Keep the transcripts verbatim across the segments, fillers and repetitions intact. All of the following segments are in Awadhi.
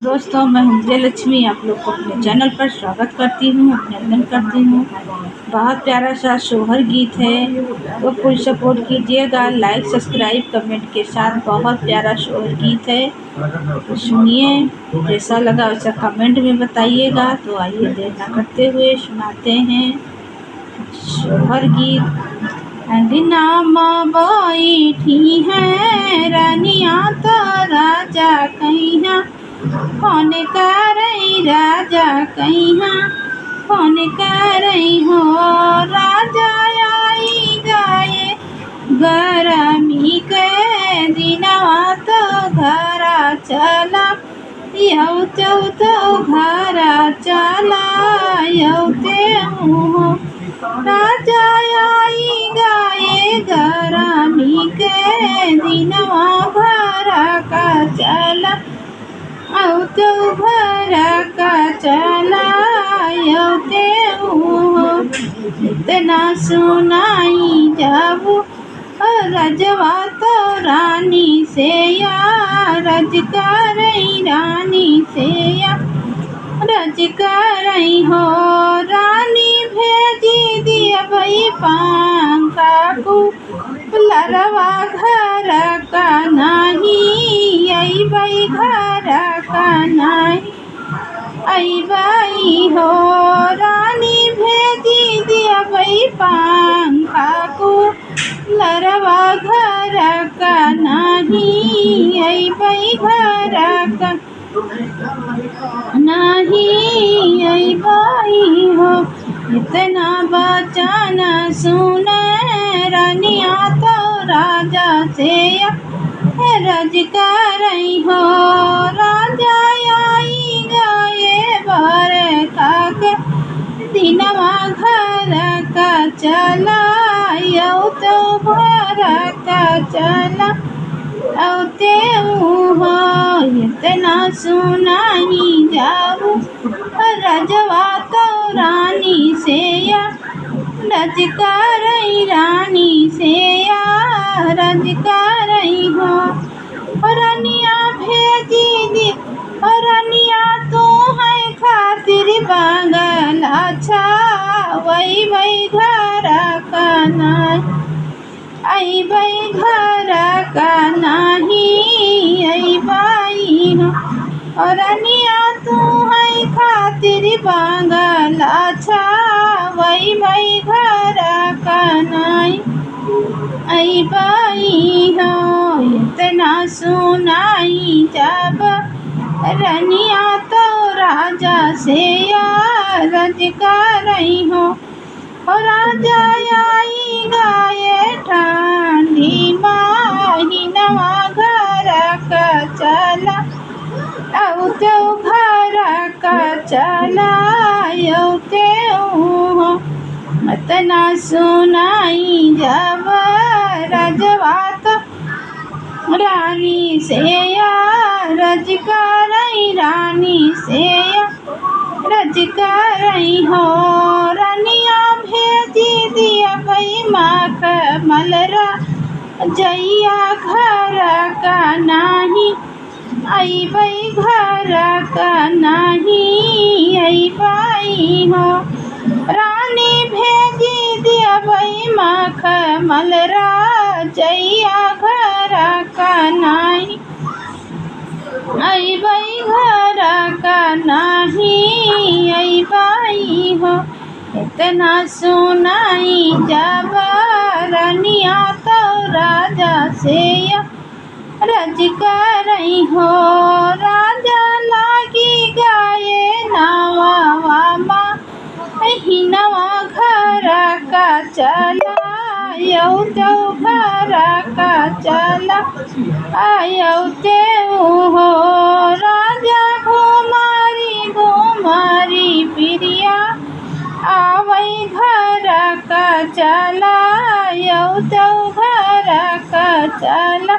दोस्तों, मैं हूँ विजयलक्ष्मी, आप लोग को अपने चैनल पर स्वागत करती हूँ, अभिनंदन करती हूँ। बहुत प्यारा सा सोहर गीत है, तो फुल सपोर्ट कीजिएगा, लाइक, सब्सक्राइब, कमेंट के साथ। बहुत प्यारा सोहर गीत है, तो सुनिए, जैसा लगा वैसा कमेंट में बताइएगा। तो आइए, देर ना करते हुए सुनाते हैं सोहर गीत। अंगना मा बैठी है रानिया, तो राजा कहिया फोन करई, राजा कहिया फोन करई हो। राजा आई गए गरमी के दिनवा, तो घरा चला, यौ तो, तो घरा चला, यौ ते हो। राजा आई गए गरमी के दिनवा, घरा का चला, औ तो घरा का चला, यौ ते हो। इतना सुनाई जाबू रजवा तो रानी से या, रज करई रानी से या, रज करई हो। रानी भेजी दिया बई पंखा को लरवा, घर का नाही अइबई, घर का नाही अइबई हो। रानी भेजी दिया बई पंखा को लरवा, घर का नाही अइबई, घर का नाही अइबई हो। इतना बचन सुने रानिया, तो राजा से रज करई हो। राजा आई गए बरखा के दिनवा, घर का चला, यौ तो घर का चला, औ ते हो। इतना सुनाई जाबू रजवा तो रानी से या, रज करई रानी से या, रज करई हो। रनिया भेजी दी, रनिया तू है खातिर बांगला छावई बई, घर का नाही अइबई, घर का नाही अइबई हो। रनिया तू है खातिर बांगला छावई बई, घर का नाही अइबई हो। इतना सुनाई जाब रनिया, तो राजा से या रज करई हो। हो राजा आई गए ठंडी महिनवा, घर का चला, औ तो घर का चला, औ ते हो। इतना सुनाई जाब रजवा तो रानी से या, रज करई रानी से या, रज करई हो। रनिया भेजी दिया बई मखमल रजइया, घर का नाही अइबई, घर का नाही अइबई हो। रानी भेजी दिया बई मखमल रजइया, घर का नाही अइबई, घर का नाही अइबई हो। इतना सुनाई जाब रनिया, तो राजा से या रज करई हो। राजा लागी गए नवावा महिनवा, घर का चला, औ तो घर का चला, औ ते हो। राजा घुमारी घुमारी पिरिया आवई, घर का चला, औ तो घर का चला।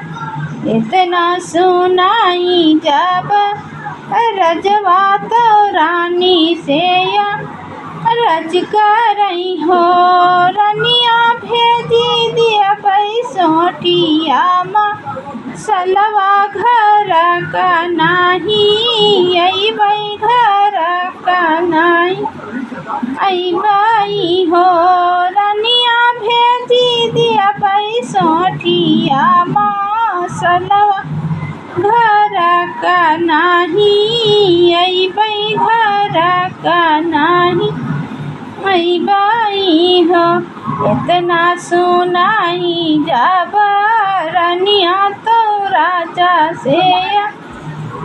इतना सुनाई जाब रजवा तो रानी से या रज करई हो। रनिया भेजी दिया बई सोटिया मा सलवा, घर का नाही अइबइ हो रनिया भेजी दिया पैसोठिया मसलवा, घर का नाहीं अइबइ, घर का नाहीं अइबइ हो। एतना सुनाई जब रनिया तउ राजा से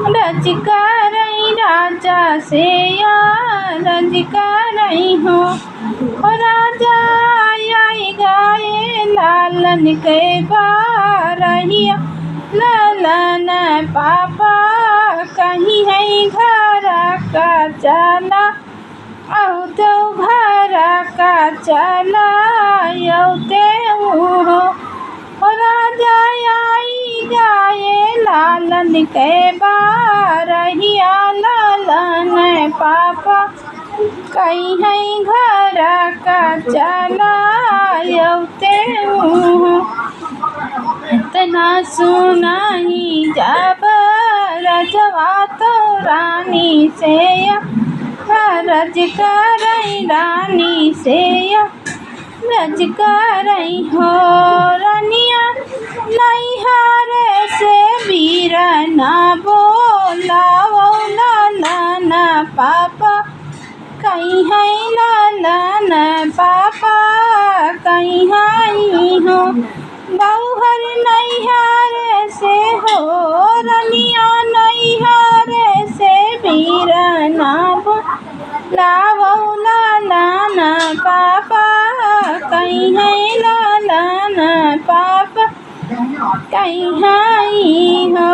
अरज करइ, राजा से अरज करइ हो। ओ राजा आइ गए लालन के बारहिया, लालन पापा कहिहइँ घर का चला, अउतउ घर का चला, अउतउ हो। ओ राजा आइ गए लालन के बारहिया, लालन पापा कहिहइँ घर का चला, अउतउ हो। एतना सुनाई जब रजवा तउ रानी से अरज करइ, रानी से अरज करइ हो। रनिया नइहर से बीरना बोलावउ, लालन पापा कहिहइँ, लालन पापा कहिहइँ हो। बउहर नइहर से हो रनिया, नइहर से बीरना बोलावउ, लालन पापा कहिहइँ, लालन पापा कहिहइँ हो।